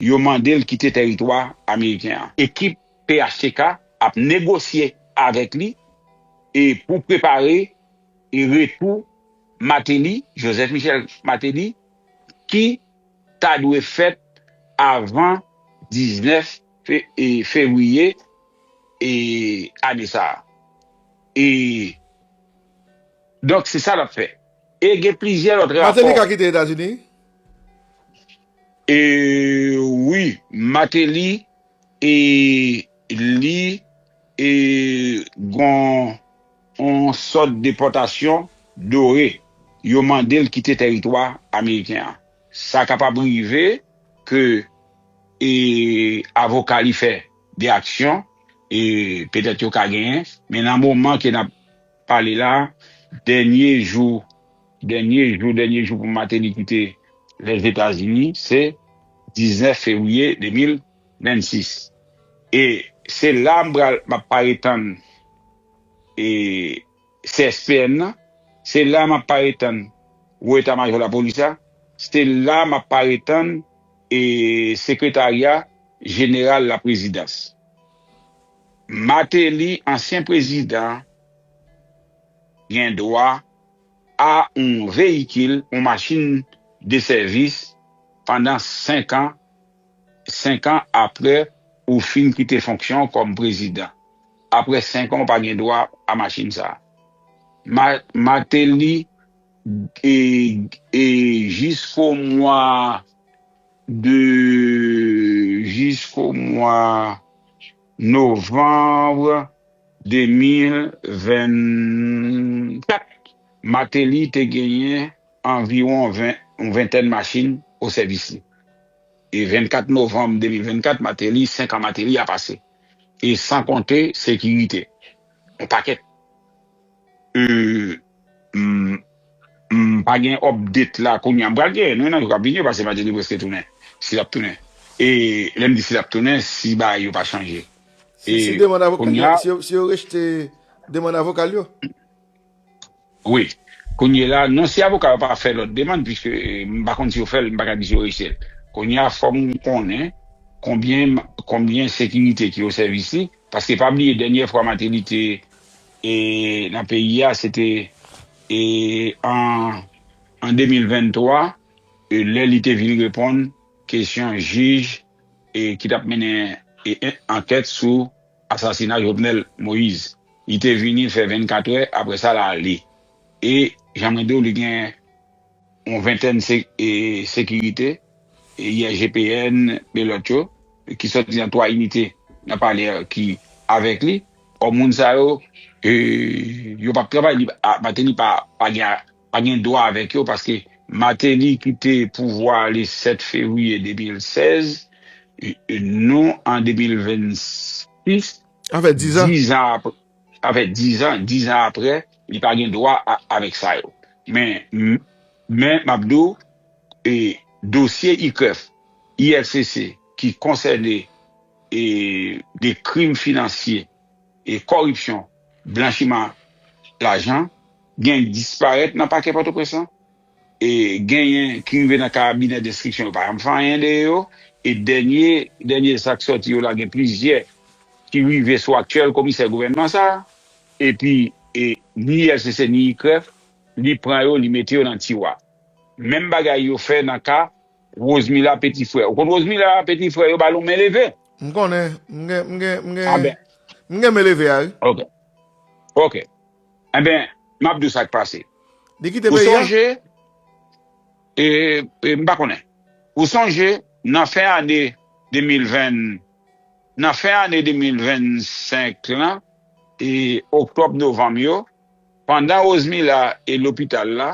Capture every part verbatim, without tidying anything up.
yo mande l kite tèritwa ameriken an. Ekip P H T K ap negosye avèk li e pou prepare e retou Martelly, Joseph Michel Martelly, ki ta dwe fèt avan diznèf fe- e fevriye e ane sa a. E donk, se sa l ap fè. E gen plizyè lòt rapò. Martelly ka kite Etazini? E wi, Martelly e li e gon yon sòt depòtasyon dore. Yo mande l kite tèritwa ameriken an. Sa kapab rive ke e avoka li fè de aksyon e petèt yo ka genyen, men nan moman ke n ap pale la, dènye jou, dènye jou, dènye jou pou Martelly kite Lèzetazini, se diznèf fevriye de mil vennsis. E se la m pral, m ap pare tann e C S P N nan, se la m ap pare tann Wo Eta Majò Lapolis la, se la m ap pare tann e Sekretarya Jeneral Laprezidans. Martelly, ansyen prezidan, gen dwa a yon veyikil, yon machin de sèvis pandan senk an, senk an apre ou fin kite fonksyon kòm prezidan. Apre senk an, ou pa gen dwa a machin sa a. Ma- Martelly e, e jisko mwa de jisko mwa novanm de mil vennkat, Martelly te genyen anviwon ven, yon ventèn machin o sèvis li. E vennkat novanm de mil vennkat, Martelly, senk an Martelly a pase. E san konte sekirite. Yon pakèt. E, m, m pa gen update la kounye a. M pral gen, nou nan jou k ap vini yo, paske Martelly prèske tounen. Si l ap tounen. E lè m di si l ap tounen, si bagay yo pa chanje. Si, si demann avoka, si yo, si yo rejte demann avoka yo? Wi. Kounye la, non, si avoka yo pa fè lòt demann, piske e, m pa konn si yo fè l, m pa ka di si yo rejte l. Kounye a, fò m konnen konbyen, konbyen sekirite ki o sèvis li, paske pa bliye, dènyè fwa Martelly te e, nan peyi a, se te e, an, an de mil venntwa, e, lè li te vin reponn kesyon jij e, ki t ap mennen e, en- ankèt sou asasina Jovenel Moïse. Li te vini fè vennkat è, apre sa l ale. E jan mwen di w, li gen yon ventèn se- e, sekirite, e, I R G P N, e lòt yo, ki sòti nan twa inite nan palè a ki avèk li. Ò, moun sa yo, e, yo p ap travay, li, a, Martelly pa, pa gen, pa gen dwa avèk yo, paske Martelly kite pouvwa a le sèt fevriye de mil sèz, e, e, nou an de mil vennsis, an fèt, diz an. Diz an apre, an fèt, diz an, diz an apre, li pa gen dwa a- avèk sa yo. Men, m- men, m ap di w, e, dosye I C R E F, I L C C, ki konsène e, de krim finansye e kòripsyon, blanchiman lajan, gen disparèt nan pakè Pòtoprens lan. E genyen ki rive nan kabinè denstriksyon, yo pa janm fè anyen de yo. E dènye, dènye sa k sòti yo la, gen plizyè ki rive sou aktyèl komisè gouvènman sa a. Epi, e, ni I L C C, ni I C R E F, li pran yo, li mete yo nan tiwa. Menm bagay yo fè nan ka Rosemila Petit Frère. Ou konn Rosemila Petit Frère, yo ba l yon men leve. M konnen, m gen, m gen, m gen, a ben, m gen men leve a, wi. Ok. Ok. Enben, m ap di w sa k pase. Li kite peyi a? Ou sonje, e, e, m pa konnen. Ou sonje, nan fen ane de mil ven, nan fen ane de mil vennsenk lan, e oktòb, novanm yo, pandan Rosemila e lopital la,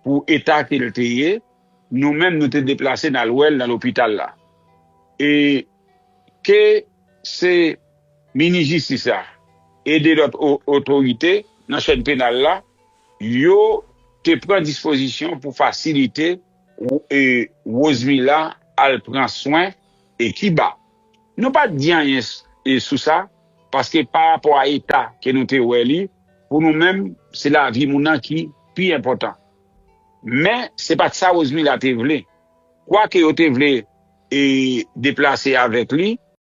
pou eta ke l te ye, nou menm nou te deplase n al wè l nan lopital la. E ke se minis jistis la e de lòt o- otorite nan chèn penal la, yo te pran dispozisyon pou fasilite Wo- e Rosemila al pran swen e Kiba. Nou pa t di anyen s- e sou sa, paske pa rapò a eta ke nou te wè li, pou nou menm, se lavi moun nan ki pi enpòtan. Men, se pa t sa Rosemila te vle. Kwake yo te vle e, deplase avèk li,